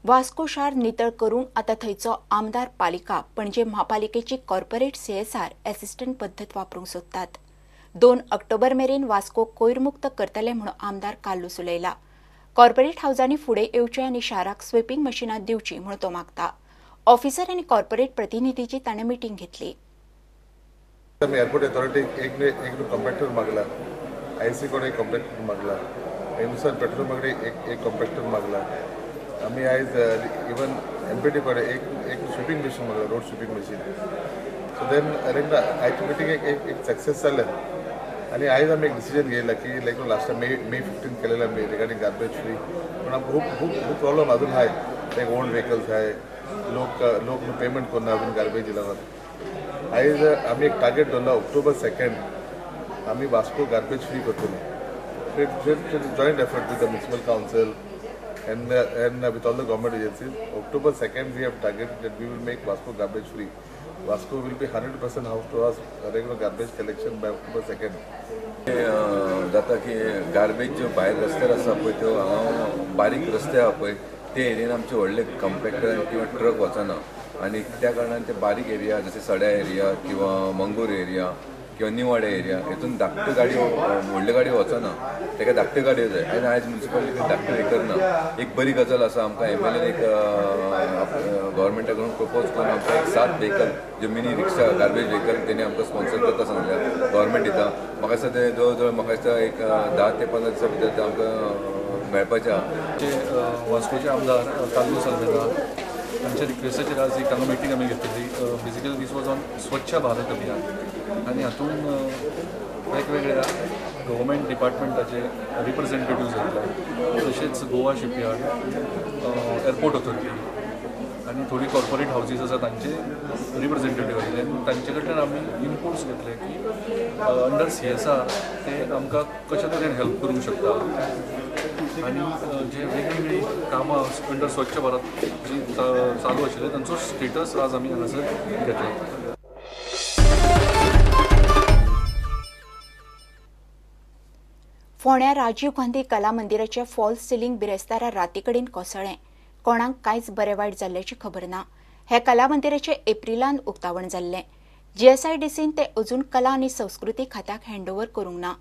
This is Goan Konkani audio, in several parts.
वास्को शार नितळ करूंक आतां थंयचो आमदार पालिका पणजे म्हापालिकेची कॉर्पोरेट सीएसआर एसिस्टंट पद्दत वापरूंक सोदतात. 2 ऑक्टोबर मेरेन वास्को कोयरमुक्त करतले म्हूण आमदार कार्लूस उलयला. कॉर्पोरेट हावजांनी फुडें येवचें आनी शाराक स्विपिंग मशिनां दिवची म्हूण तो मागता. ऑफिसर आनी कॉर्पोरेट प्रतिनिधीची ताणें मिटींग घेतली. एअरपोर्ट अथॉरिटीक एक कॉम्पॅक्टर मागला, आयसी कडेन एक कॉम्पॅक्टर मागला, हिंदुस्तान पेट्रोल कडेन एक कॉम्पॅक्टर मागला. आमी आयज इवन एम पी टी कडेन एक स्विपिंग मशीन मागला, road sweeping machine. So then like आयची मिटींग एक सक्सेस जालें आनी आयज आमी एक डिसिजन घेयला की लायक लास्ट टायम मे 15 केलेलं आमी रिगार्डींग गार्बेज फ्री. पूण आमकां खूब खूब खूब प्रॉब्लम अजून आहाय, लायक ओल्ड व्हेकल्स आहाय, लोक पेमेंट करना अजून गार्बेज लागून. आयज आमी एक टार्गेट दवरला, ऑक्टोबर 2 आमी वास्को गार्बेज फ्री करतले. Joint effort with the municipal council and with all the government agencies. October 2 we have targeted that we will make Vasco garbage free. Vasco will be 100% house to house regular garbage collection by October 2. जाता की गार्बेज ज्यो भायर रस्त्यार आसा पळय त्यो हांगा बारीक रस्ते आहा पळय ते एरियेन आमचे व्हडले कंपॅक्टर किंवा ट्रक वचना आनी त्या कारणान ते बारीक एरिया जशे सड्या एरिया किंवा मंगूर एरिया किंवा निवाडे एरिया हेतून धाकट्यो गाडयो व्हडल्यो गाडयो वचना, ताका धाकट्यो गाडयो जाय. आनी आयज म्युनिसिपालिटी धाकट्यो हे करना. एक बरी गजाल आसा, आमकां एम एल एन एक गव्हर्मेंटा कडून प्रपोज करून आमकां एक 7 व्हेकल ज्यो मिनी रिक्षा गार्बेज व्हेकल तेणी आमकां स्पॉन्सर करता सांगल्या, गव्हर्मेंट दिता. म्हाका दिसता ते जवळ जवळ म्हाका दिसता एक 10 ते 15 दिसां भितर ते आमकां मेळपाचें आहा. वास्कोचे आमदार कार्लूस आल्मेदा हांच्या रिक्वेस्टाचेर आज एक हांगा मिटींग आमी घेतिल्ली. Basically this was on Swachh Bharat Abhiyan आनी हातून वेगवेगळ्या गव्हर्मेंट डिपार्टमेंटाचे रिप्रेझेंटेटिव्ज येतले, तशेंच गोवा शिपयार्ड, एअरपोर्ट ऑथॉरिटी आनी थोडी कॉर्पोरेट हावजीस आसा तांचे रिप्रेझेंटेटिव्ह आयिल्ले आनी तांचे कडल्यान आमी इनपुट्स घेतले की अंडर सीएसआर ते आमकां कशे तरेन हेल्प करूंक शकता आनी जे वेगवेगळीं कामां अंडर स्वच्छ भारत जी चालू आशिल्ले तांचो स्टेटस आज आमी हांगासर घेतला. फोंड्या राजीव गांधी कला मंदिराचे फॉल्स सिलिंग बिरेस्तारा राती कडेन कोसळ्ळें. कोणाक कांयच बरें वायट जाल्ल्याची खबर ना. हे कला मंदिराचें एप्रिलान उक्तावण जाल्लें. जीएसआयडीसीन ते अजून कला आनी संस्कृती खात्याक हँडओव्हर करूंक ना.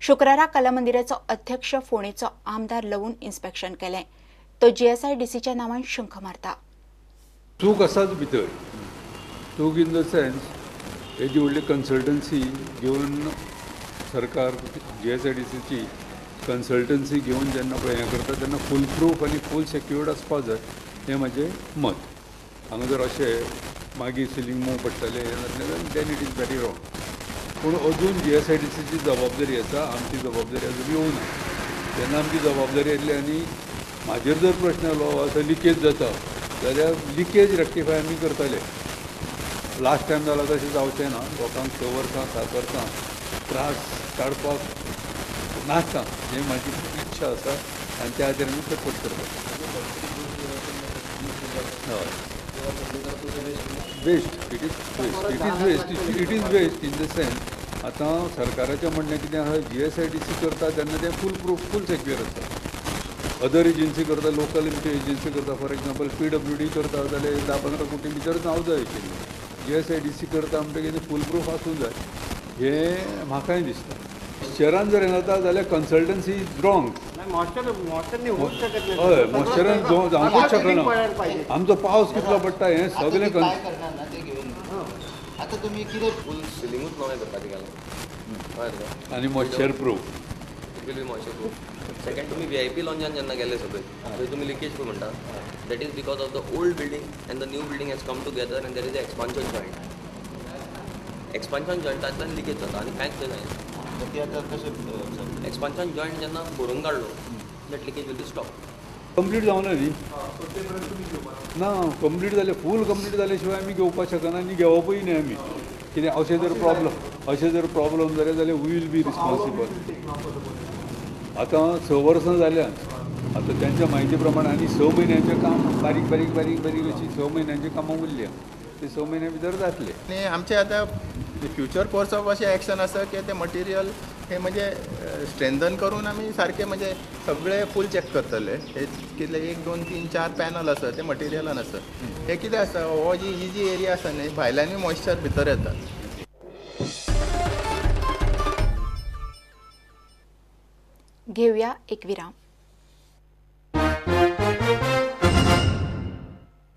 शुक्रारा कला मंदिराचो अध्यक्ष फोंडेचो आमदार लवून इन्स्पेक्शन केलें. तो जीएसआयडीसीच्या नांवान शंख मारता. चूक आसाच भितर, चूक इन the sense हेजी व्हडली कन्सल्टन्सी घेवन सरकार जीएसआयडीसीची कन्सल्टन्सी घेवन जेन्ना पळय हें करता तेन्ना फूल प्रूफ आनी फूल सेक्युर्ड आसपा जाय, हें म्हाजें मत. हांगा जर अशें मागीर सिलींग मोव पडटलें हें जातलें जाल्यार then it is very wrong. पूण अजून जीएसआयडीसीची जबाबदारी आसा, आमची जबाबदारी अजून येवना. तेन्ना आमची जबाबदारी येतली आनी म्हाजेर जर प्रश्न आयलो असो लिकेज जाता जाल्यार लिकेज रेक्टिफाय आमी करतले. लास्ट टायम जाला तशें जावचें ना. लोकांक 6 वर्सां 7 वर्सां त्रास काडपाक नाका हें म्हाजी इच्छा आसा आनी त्या खातीर आमी सपोर्ट करता. हय, waste, it is waste, it is waste, it is waste in the sense. आतां सरकाराचें म्हणणें कितें आसा, जीएसआयडीसी करता तेन्ना तें फूल प्रूफ फूल सेक्युअर आसता. अदर एजन्सी करता, लोकल एजन्सी करता, फॉर एग्जाम्पल पीडब्ल्यूडी करता जाल्यार 10-15 कोटी भितर जावं जाय आशिल्लें. जीएसआयडीसी करता म्हणटकीर तें फूल प्रूफ आसूंक जाय हें म्हाकाय दिसता. मॉइश्चरान जर हें जाता जाल्यार कन्सल्टन्सी is wrong. हय, मॉइश्चरान जावंकूच शकना. आमचो पावस कितलो पडटा हें सगळें आनी मॉइश्चर प्रूफ. सेकंड, तुमी व्हीआयपी लॉन्जान जेन्ना गेले सगळे थंय तुमी लिकेज पळय म्हणटा, that is because of the old building and the new building has come together and there is a expansion joint. Expansion जॉयंटांतल्यान leakage जाता आनी कांयच थंय जायना. एक्सपान्शन जॉयंट जेन्ना भरून काडलो that leakage will be stop. Complete जावना न्ही ना, कंप्लीट जालें, फूल कंप्लीट जाले शिवाय आमी घेवपाक शकना आनी घेवपूय न्ही आमी. कितें अशें जर प्रॉब्लम, अशें जर प्रॉब्लम जालें जाल्यार we will be responsible. आतां 6 वर्सां जाल्यात, आतां तांच्या म्हायती प्रमाणे आनी 6 म्हयन्यांचें काम बारीक बारीक बारीक बारीक अशीं 6 म्हयन्यांची कामां उरल्या, ते 6 म्हयन्या भितर जातले. आनी आमचे आतां फ्युचर कोर्स ऑफ अशें एक्शन आसा की ते मटेरियल हे म्हणजे स्ट्रेंथन करून आमी सारकें म्हणजे सगळे फूल चॅक करतले. हे कितले 1 2 3 4 पॅनल आसा ते मटेरियलान आसा. हे कितें आसा, हो जी ही जी एरिया आसा न्ही भायल्यानूय मॉइश्चर भितर येता. घेऊया एक विराम.